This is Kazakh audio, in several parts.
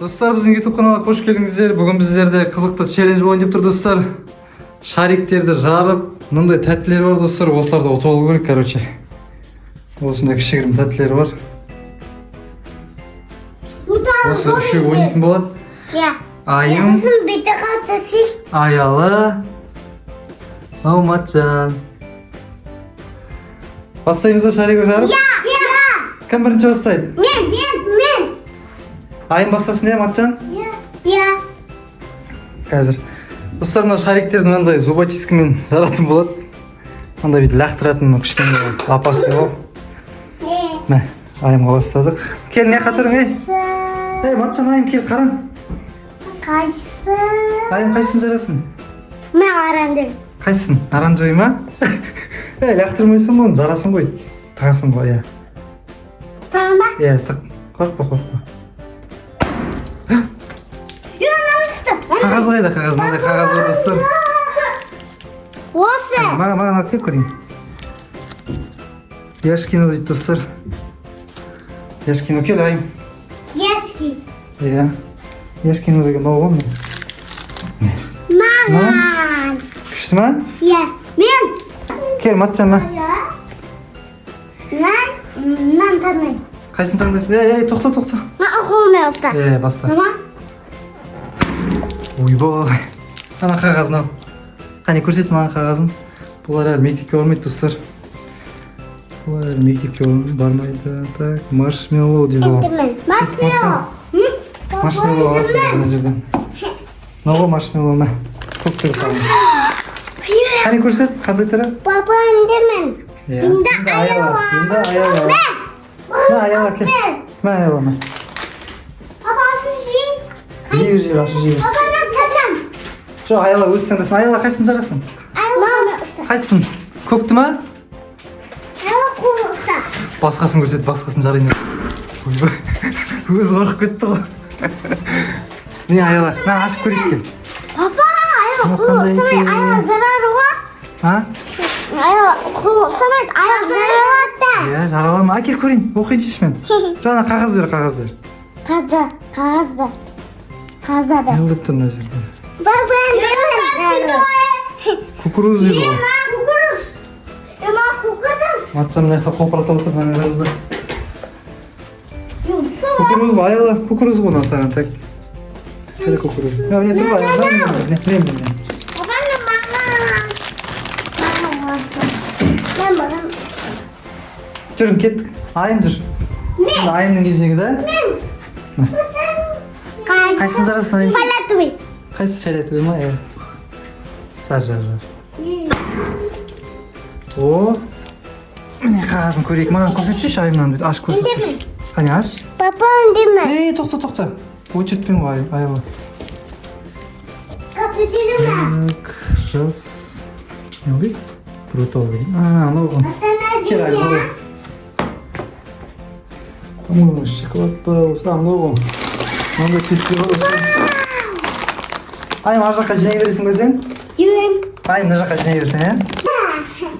Достар, біздің YouTube каналға қош келдіңіздер. Бүгін біздерде қызықты челлендж болайын деп тұр, достар. Шариктерді жарып, мынандай тәттілер бар, достар, осыларды ұтып алу керек, короче. Осындай кішігірім тәттілер бар. Осы үшеуі ойнайтын болады. Иә. Айым, Сосын беті қатты сик. Аялы, Алматжан. Бастаймыз ба шарик жарып? Иә. Иә. Кім бірінші бастайды? Мен, мен, мен. Айым бастасын, иә, Матжан? Иә. Иә. Қазір. Достар, мына шариктерді мынандай зубочисткамен жаратын болады. Мынандай бүйтіп лақтыратын мына кішкене лапасы ғой. Мә, Айымға бастадық. Кел, мына жаққа тұрың, ей. Ей, Матжан, Айым, кел, қараң. Қайсы? Айым, қайсысын жарасың? Мен оранжевый. Қайсысын? Оранжевый ма? Ей, лақтырмайсың ғой, оны жарасың ғой. Тығасың ғой, иә. Tamam ба? Иә, тық. Қорықпа, қорықпа. Yok, түсті. Қағаз қайда, қағаз? Мынандай қағаз бар, достар. Осы. Маған алып кел, көрейін. Яшкино дейді, достар. Яшкино, кел, Айым. Ески. Иә. Яшкино деген мынау ғой, міне. Маған. Күшті ма? Иә. Мен. Кел, Матжан, мә. Мен мынаны таңдаймын. Қайсысын таңдайсың? Ей, ей, тоқта, тоқта. Маған қолыммен ұста. Е, баста. Мама. Ойбай. Ана қағазын ал. Қане, көрсет маған қағазын. Бұлар әлі мектепке бармайды, достар. Бұлар әлі мектепке бармайды. Так, маршмеллоу дейді ғой. Енді мен. Маршмеллоу. Маршмеллоу аласың қазір мына жерден. Мынау ғой маршмеллоу, мә. Көк түрі саған. Қане, көрсет, қандай түрі? Папа, енді мен. Иә. Енді Аяла. Аяла. Енді Аяла. Мә, Аяла, кел. Мә, Аяла, мә. Папа, асын жейін. Жей, жей, ашып жей. Папа, мен таңдам. Жоқ, Аяла өзі таңдасын. Аяла, қайсысын жарасың? Аяла ұста. Қайсысын? Көкті ма? Аяла, қолын ұста. Басқасын көрсет, басқасын жарайын. Ойбай, өзі қорқып кетті ғой. Міне, Аяла, мына ашып көрейік, кел. Папа, аяла Мына қолын қандай ұстамай, екен? аяла зарар ғой. А? Аяла қолын ұстамайды, аяла зарарлады да. Иә, жаралама. Әкел, көрейін, оқиыншы мен. Жоқ, ана қағаз бер, қағаз бер. Қазды, қағазды. Қазады. Не деп тұр мына жерде? Папа, енді мен. Кукуруз дейді ғой. Кукуруз. Ема, кукуруз. Матжан мына жақта қопыратып отыр, мына қағазды. Кукуруз ғой, Аяла, кукуруз ғой мынау саған, так. Қайда кукуруз? Мына, міне тұр ғой, Аяла, міне, міне, міне, міне. Папа, мен маған. Маған осы. Мен маған. Жүрің, кеттік. Айым, жүр. Енді Айымның кезегі да. Қайсы? Қайсысын жарасың, Айым? Фиолетовый. Қайсысы, фиолетовый ма? Иә. Жар, жар, жар. О, міне, қағазын көрейік. Маған көрсетші, Айым, мынаны бүйтіп ашып көрсетші. Қане, аш. Папа, енді мен. Ей, тоқта, тоқта. Очередьпен ғой, Айым, Аяла. Капитан. Так, жас. Не дейді? Брутал деген. А, анау ғой. Кел, Айым, мынау ғой. По-моему, шоколад па осы? А, мынау ғой. Мынандай тетігі бар осы. Айым, ар жаққа жинай бересің бе сен? Юрим. Айым, мына жаққа жинай берсең, иә?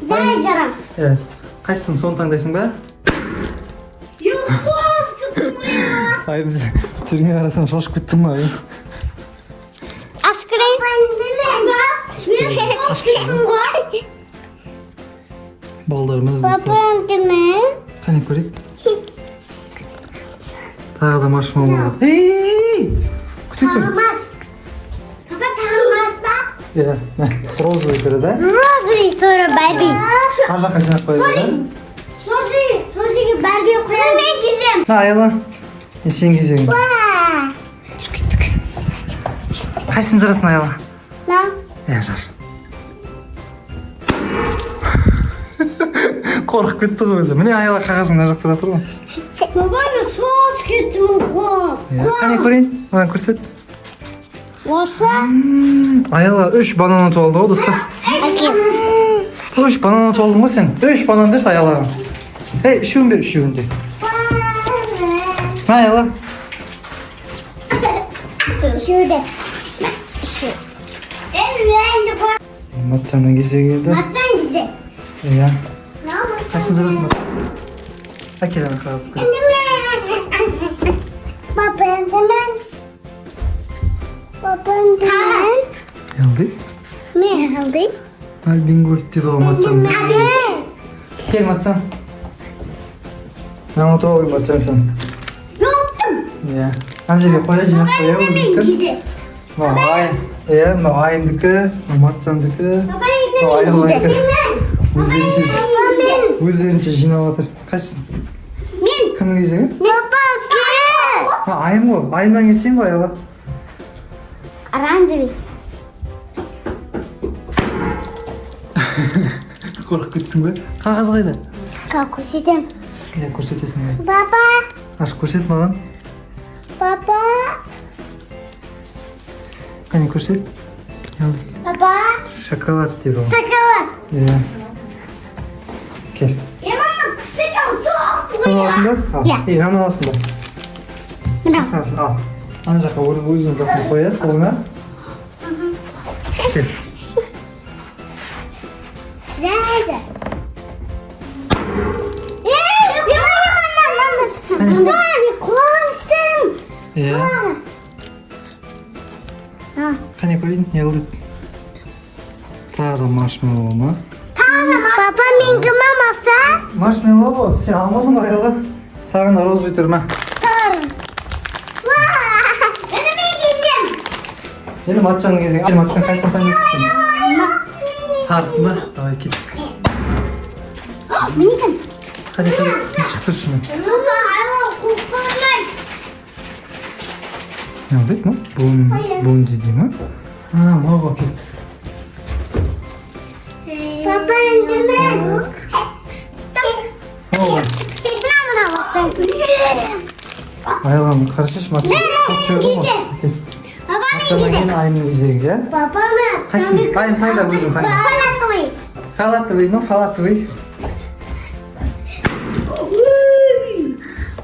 Зай жарам. Иә. Қайсысын, соны таңдайсың ба? Айым, түріңе қарасам, шошып кеттің ғой, Айым. Аскырай. Мен кеттім ғой. Балдар мәз, Папа, достар. енді мен. Қане, көрейік. Тағы да маршмеллоу. Ей, күте тұр. Тағымас. Папа, тағымас па? Иә, мә, розовый түрі да. Розовый түрі Барби. Ар жаққа жинап қояды да. Сосын, сосын Барби қоямын. Мен кезем. Мә, Аяла. Е, сен кезегің. Уа. Жүр, кеттік. Қайсысын жарасың, Аяла? На. Иә, жар. Қорқып кетті ғой өзі. Міне, Аяла, қағазың мына жақта жатыр ғой. Папа, мен соғыс кеттім ғой. Иә, қане, көрейін, маған көрсет. Осы. Аяла үш банан ұтып алды ғой, достар. Әкем. Үш банан ұтып алдың ғой сен. Үш банан берші Аялаға. Ей, үшеуін бер, үшеуін де. Мә, Аяла. Үшеуді. Үшеу. Мен қой. Матжанның кезегі еді. Матсан кезде. Иә. Қайсысын жарасың, Мат? Әкел ана қағазды, көрейік. Енді мен. Папа, енді мен. Папа, мен. Не алды? Мен алды. Альпенгольд дейді ғой, Матжан. Мен. Кел, Матжан. Мынаны ұтып алған, Матжан, сен. Yoktum. Иә, ана жерге қоя, жинап қоя өзіңдікі. Мынау Айым, иә, мынау Айымдікі, мынау Матжандікі, мынау Аяуланікі. Өздерінше, Мен. өздерінше жинап жатыр. Қайсысын? Мен. Кімнің кезегі? Папа, кел. А, Айым ғой. Айымнан кейін сен ғой, Аяла. Оранжевый. Қорқып кеттің бе? Қағаз қайда? Как көрсетем? Иә, көрсетесің бе? Папа, Аш, көрсет маған. Папа, Қане, көрсет. Не алды? Папа. Шоколад дейді ғой. Шоколад. Иә, кел. Я мама кісі тоқты. Соны аласың ба? Ал. Иә. Ей, мынаны аласың ба? Мына. Қайсысын аласың? Ал, ана жаққа өзің затын қоя столыңа. Кел. Зәзі. Мен құлағым істерім. Иә, қане, көрейін, не қылды? Тағы да маршмеллоу ма? Папа, мен кім алмаса? Маршмеллоу ғой, сен алмадың ғой, Аяла. Саған да розовый тұр ма? Сарым. Енді мен киемін. Енді Матжанның кезегі. Ал, Матжан, қайсысын таңдайсың сен? Сарысын ба? Давай, кеттік. Менікі. Қане, қане, не шығып тұр ішінен? Папа, аяла қуып қоймай. Не алды еді мынау? Бонди дей ма? А, мынау ғой, кел. Папа, енді мен. Так. Мынау ғой. Мына мына. Аяғын қарашаш, Матжан. Қосып жібердің ғой. Кел. Папа, Матжаннан кейін Айымның кезегі, иә? Папа, мен. Қайсысын? Айым, таңда өзің, таңда. Фиолетовый. Фиолетовый ма? Фиолетовый.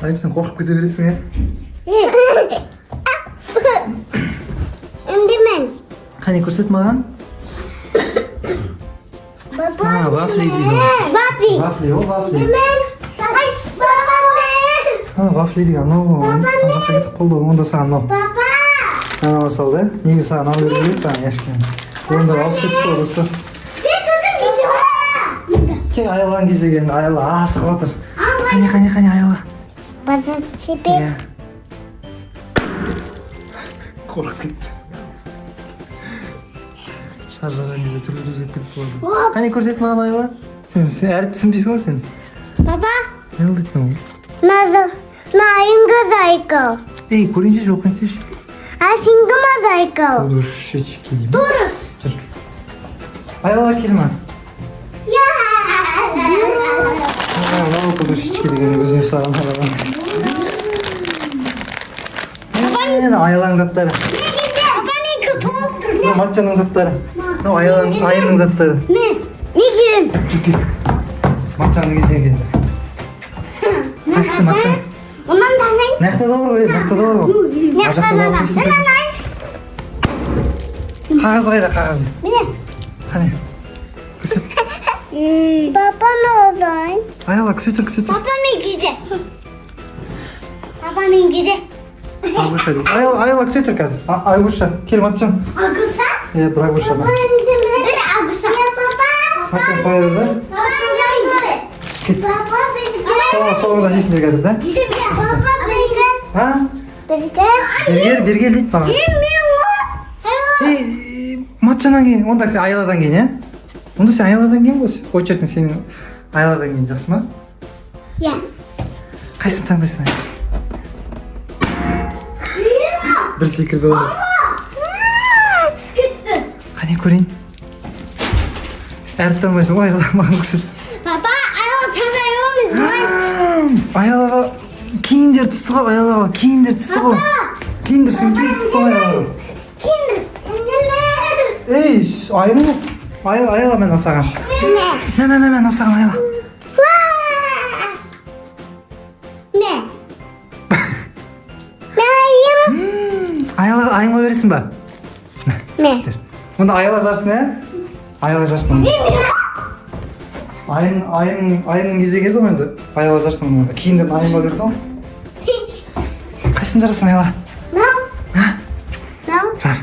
Айым, сен қорқып кете бересің, иә? Енді мен. Қане, көрсет маған. Папа, А, вафли дейді ғой. Вафли. Вафли ғой, вафли. Мен. Папа, мен. А, вафли деген анау ғой. Ана жаққа кетіп қалды ғой. Онда саған мынау. Папа. Мынаны ала сал да. Негізі саған мынау беру керек еді жаңа яшкені. Орындар ауысып кетіпті ғой, достар. Мен сосын. Кел, Аяланың кезегі енді. Аяла асығып жатыр. Қане, қане, қане, Аяла. База тебе. Иә. Қорқып кетті. Шаршаған кезде түрлі өзгеріп кетіп қалады. Қане, көрсет маған, Аяла. Сен әріп түсінбейсің ғой сен. Папа. Не қыл дейді мынау? Назы. На инга зайка. Ей, көрейінші, оқиыншы. А синга мозаика. Подушечки дейді ма? Дұрыс. Жүр. Аяла, кел ма. Я. Мынау подушечки деген өзіне саған қараған. Міне, Аяланың заттары. Папа, менікі толып тұр. Мынау Матжанның заттары. Мынау Аяланың, Айымның заттары. Мен. Не киемін? Жүр, кеттік. Матжанның кезегі енді. Қайсысы, Матжан? Онан да алайын. Мына жақта да бар ғой, мына жақта да бар ғой. Мына Ар жақта да бар, қайсысын Мына таңдайсың? алайын. Қағазы қайда, қағазы? Міне. Қане. Көрсет. Папа, не алайын. Аяла, күте тұр, күте тұр. Папа, мен кезде. Папа, мен кезде. Агуша дейді. Аяла, Аяла, күте тұр қазір. Агуша, кел, Матжан. Агуса? Иә, бір Агуша бар. Бір агуса. Папа. Матжан, қоя бер да. Кеттік. Папа, бірге. Соңында жейсіңдер қазір, да? Папа, бірге. А? Бірге. Бергел, бергел дейді маған. Мен о. Ей, Матжаннан кейін, онда сен Аяладан кейін, иә? Онда сен Аяладан кейін ғой, очередің сенің Аяладан кейін, жақсы ма? Иә. Қайсысын таңдайсың, Аяла? Бір секірді ғой. Кетті. Қане, көрейін. Сен әріп танымайсың ғой, Аяла, маған көрсет. Папа, Аяла таңдай аламыз. Аялаға киімдер түсті ғой, Аялаға киімдер түсті ғой. Киімдер сөмкесі түсті ғой Аялаға. Киндер. Ей, Айым ғой. Аяла, мен саған. Мә. Мә, мә, мә, мә, саған, Аяла. Мә. Мәйім. Аяла, Айымға бересің ба? Мә. Бер. Онда Аяла жарсын, ә? Аяла жарсын онда. Айым, Айым, Айымның кезегі келді ғой енді. Аяла жарсын онда. Киімдерін Айымға берді ғой. Қайсысын жарасың, Аяла? Мынау. А? Мынау. Жар.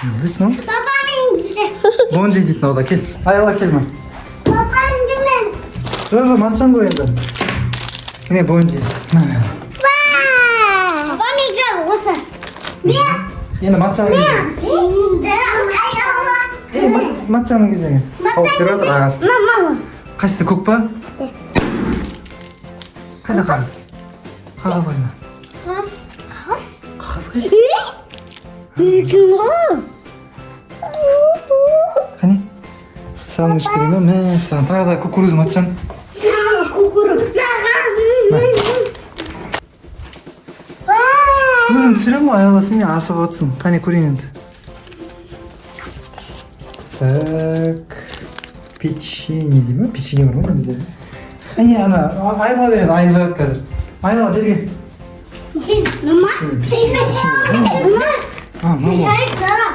Не дейді мынау? Папа, мен. Бонжи дейді мынау да. Кел, Аяла, кел ма. Папа, мен. Жоқ, жоқ, матшан ғой енді. Міне, бонжи. Мә. Папа, мен осы. Мен. Енді матшаның кезегі. Енді Аяла. Е, матшаның кезегі. Тауып беріп жатыр ағасы. Мама. Қайсысы, көк па? Қайда қағаз? Қағаз қайда? Қағаз. Қағаз. Қағаз қайда? Үлкен ғой. Қане, саған ішіп берейін ба? Мә саған тағы да кукуруз, матшан. Кукуруз. Өзім түсіремін ғой, Аяла, сен не асығып отырсың? Қане, көрейін енді. Так, печенье дей ма? Печенье бар ма бізде? Әне, ана Айымға бер енді, Айым жарады қазір. Айым, берге. Мама. Печенье. Мама. А, мынау ғой. Шарик зара.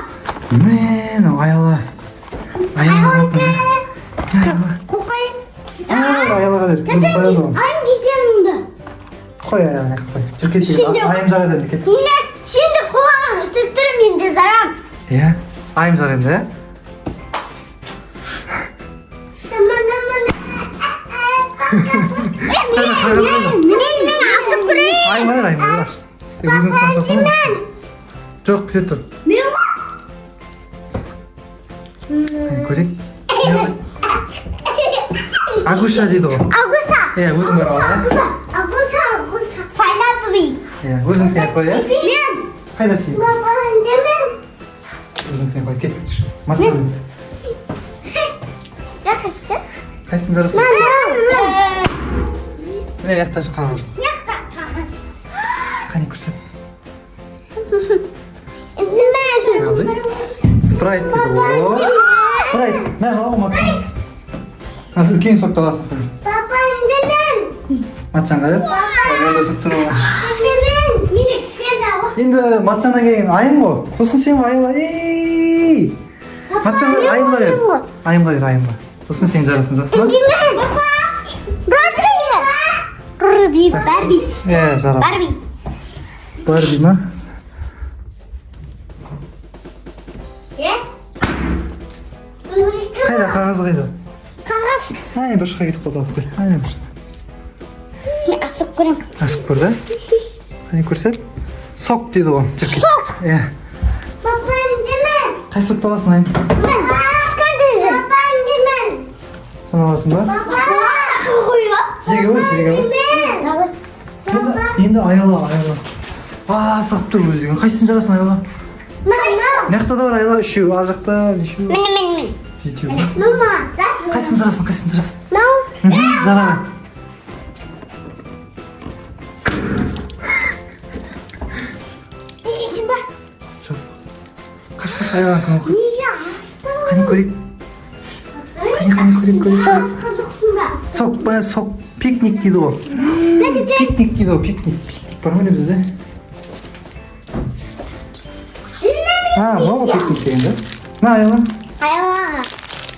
Мә, мынау Аяла. Аяла. Аяла. Қоқай. Аялаға бер, өзің қояды ғой. Айым киемін. Қой, аяғына қой, жүр, кет. Сен де- Айым жарады енді, кет. Енді сен де құлағың істеп тұр, мен де зарам. Иә, айым жар енді, иә. Мен асып көрейін. Айымға бер, айымға бер, сен өзің ашасың ғой. Жоқ, күте тұр. Мен ғой. Қане, көрейік. Не ол? Агуша дейді ғой. Агуса. Иә, өзің бар, ал. Агуса, агуса, агуса. Фиолетовый. Иә, өзіңдікіне қой, иә. Мен. Қайда сен? Папа, енді мен. Өзіңдікіне қой, кеттік. Матча енді. Жақсы. Қайсысын жарасың? Мама. Міне, мына жақта қағаз. Жақта қағаз. Қане, көрсет. Енді мен. Алды. Спрайт дейді ғой. Спрайт, мә, ал ғой, матча. Мына үлкен сокты аласың сен. Папа, енді мен. Матчанға, иә. Ондай сок тұр ғой. Енді мен. Мен кішкентай ғой. Енді матчаннан кейін Айым ғой, сосын сен ғой, Аяла. Ей, матчанға, Айымға бер, Айымға бер, Айымға, сосын сен жарасың, жақсы ма? Енді мен. Папа. Барби. Барби, Барби. Иә, жарады. Барби. Барби ма? Е? Қайда қағаз, қайда? Қағаз. Әне, бұрышқа кетіп қалды, алып кел, әне, бұрышта. Мен асып көремін. Ашып көр да, қане, көрсет. Сок дейді ғой, жүр, кет. Сок. Иә. Папа, енді мен. Қай сокты аласың, Айым? Мен. Кішкентай. Папа, енді мен. Соны аласың ба? Папа. Қойып. Жеге ғой, жеге ғой. Мен. Енді Аяла, Аяла асығып тұр өзі деген. Қайсысын жарасың, Аяла? Мама. Мына жақта да бар, Аяла, үшеу ар жақта, нешеу? Міне, міне, міне. Жетеу. Мама. Қайсысын жарасың, қайсысын жарасың? Мынау. Жара ғой. Не жейсің ба? Жоқ, қаш, қаш, Аяланікі оқы. Неге астың? Қане, көрейік. Қане, қане, көрейік, көрейік. Қызықсың ба? Сок па, сок? Пикник дейді ғой. Мен де. Пикник дейді ғой, пикник. Пикник бар ма не бізде? А, мынау ғой пикник деген да. Мә, Аяла. Аяла.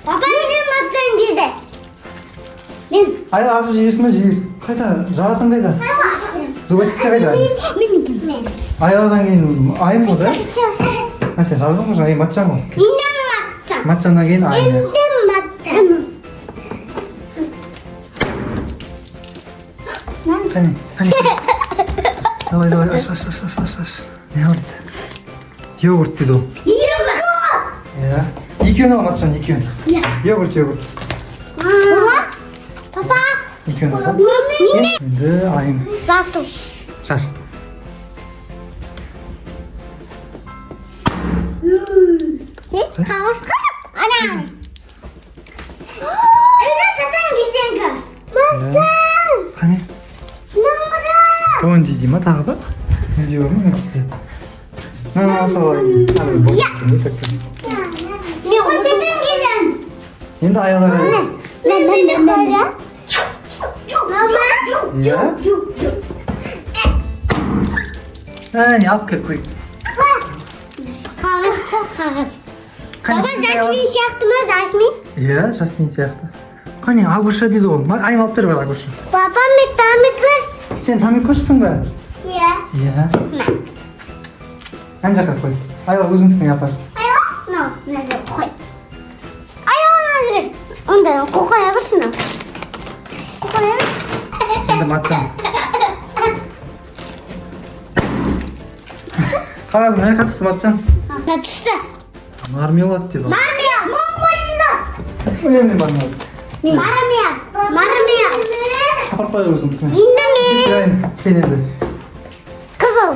Папа, мен матсаң кезде. Мен. Аяла, ашып жейсің ба? Жей. Қайда жаратын, қайда? Аяла, ашып көремін. Зубочистка қайда? Менікі. Мен. Аяладан кейін Айым ғой да. А, сен жардың ғой жаңа, матчан ғой. Енді матсам. Матчаннан кейін Айым, иә. Енді матсам. Қане, қане, давай, давай, аш, аш, аш, аш, аш, аш. Не ал дейді? Йогурт дейді ғой. Йогурт. Иә, екеуін ал, матчан, екеуін. Иә. Йогурт, йогурт. Папа. Папа. Екеуін ал да. Мен. Енді Айым. Басыл. Жар. Қағаз қара. Ана. Енді татан кезеңгі. Бастан. Қане. Мамада. Бонди дей ма тағы да? Не бар ма бізде? Мынаны ала салайын. Мен татан кезең. Енді Аялаға. Мен мен мен. Мама. Иә, әне, алып кел, көрейік. Қағаз қой, қағаз. Қане, Баба, жасмин сияқты ма, жасмин? Иә, жасмин сияқты. Қане, агуша дейді ғой. Айым, алып бер, бар агуша. Папа, мен тамикыз. Сен тамикошсың ба? Иә. Иә. Ана жаққа қой, Аяла, өзіңдікіне апар. Аяла. Мынау мына жерге қой. Аяғын мына жерге. Онда қоя берсін. Қоя бер. Енді Матжан. Қағаз мына жаққа түсті, Матжан. Мына түсті. Мармелад дейді ғой. Мармелад. Мармелад. Міне, міне, мармелад. Мармелад. Мармелад. Апарып қоя өзіңдікіне. Енді мен. Айым, сен енді. Қызыл.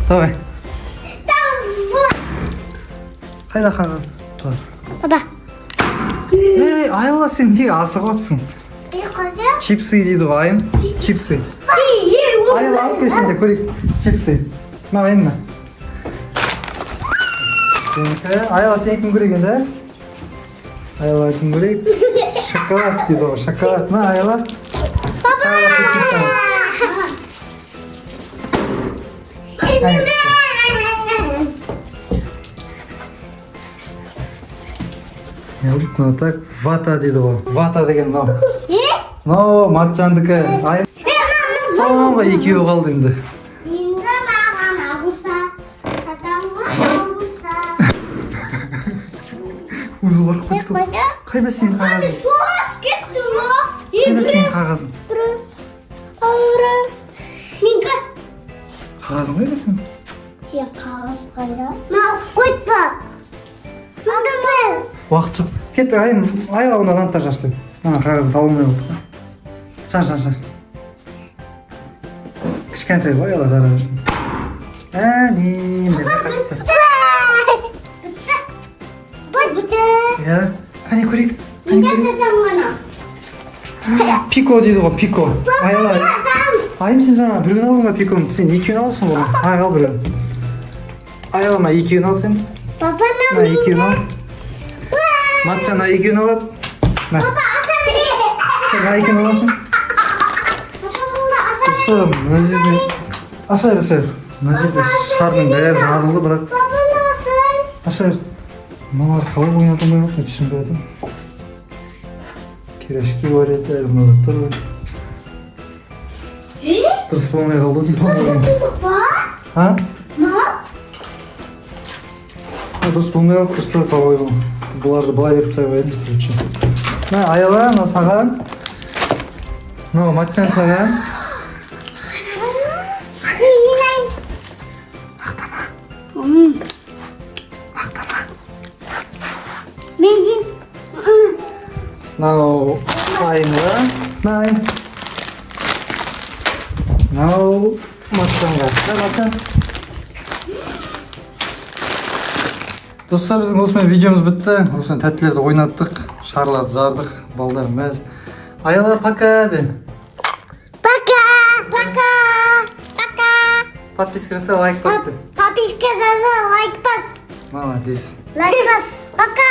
Давай. Давай. Қайда қағаз? Тұр. Баба. Ей, Айла, сен неге асығып отырсың? Ей, қожа. Чипсы дейді ғой, Айым. Чипсы. Айла, алып кел, сен де көрейік. Чипсы. Мына, Айым, мына. Сенікі. Айла, сенікін көрейік енді. Айла, кім көрейік? Шоколад дейді ғой, шоколад. Мына, Айла. Айла, кетейік саған. Әне, түсті. Не дейді мынау? Так, вата дейді ғой. Вата деген мынау. Мынау Матжандікі. Айым, соңғы екеуі қалды енді. Енді маған агуса, татамға агуса. Өзі қорқып кетті ғой. Қожа. Қайда сенің қағазың? Суға кетті ма? Қайда сенің қағазың? Менікі. Қағазың қайда сенің? Сен қағаз қайда? Маған қойма. Алдым. Уақыт жоқ. Кет, Айым, Айла, онда мынаны да жарсың. Мына қағазды таба алмай қалдық. Жар, жар, жар. Кішкентай ғой, Айла, жара берсін. Әне, міне қатысты. Бітті. Бітті. Иә. Қане, көрейік. Қане, Мен көрейік. татам ғана. Пико дейді ғой, пико. Айла. Татам. Айым, сен жаңа біреуін алдың ба пиконы? Сен екеуін аласың ғой. Тағы ал біреуін. Айла, мына екеуін ал сен. Папа, Мына екеуін ал. Матжан мына екеуін алады. Мә. Папа, аса. Сен мына екеуін аласың. Папа, бұны аса. Достар, мына жерде аша бер, аша бер. Мына жерде шардың бәрі жарылды, бірақ Папа, аса. аша бер. Мыналар қалай ойната алмай қалды, мен түсінбей жатырмын. Пирожки бар еді, әлі мына заттар бар. Дұрыс болмай қалды ғой, по-моему. Ба? А? Ма? Дұрыс болмай қалды просто, по-моему. Бұларды былай беріп тастай қояйын, лучше. Мына, Аяла, мынау саған. Мынау Матжан саған. Ақтама. Ақтама. Мен жеймін. Мынау Айымға. Мына, Айым. Мынау Матжанға. Мына, Матжан. Достар, біздің осымен видеомыз бітті. Осымен тәттілерді ойнаттық, шарларды жардық, балдар мәз. Аяла, пока де. Пока. Пока. Пока. Подписка жаса, лайк бас де. Подписка жаса, лайк бас. Молодец. Лайк бас. Пока.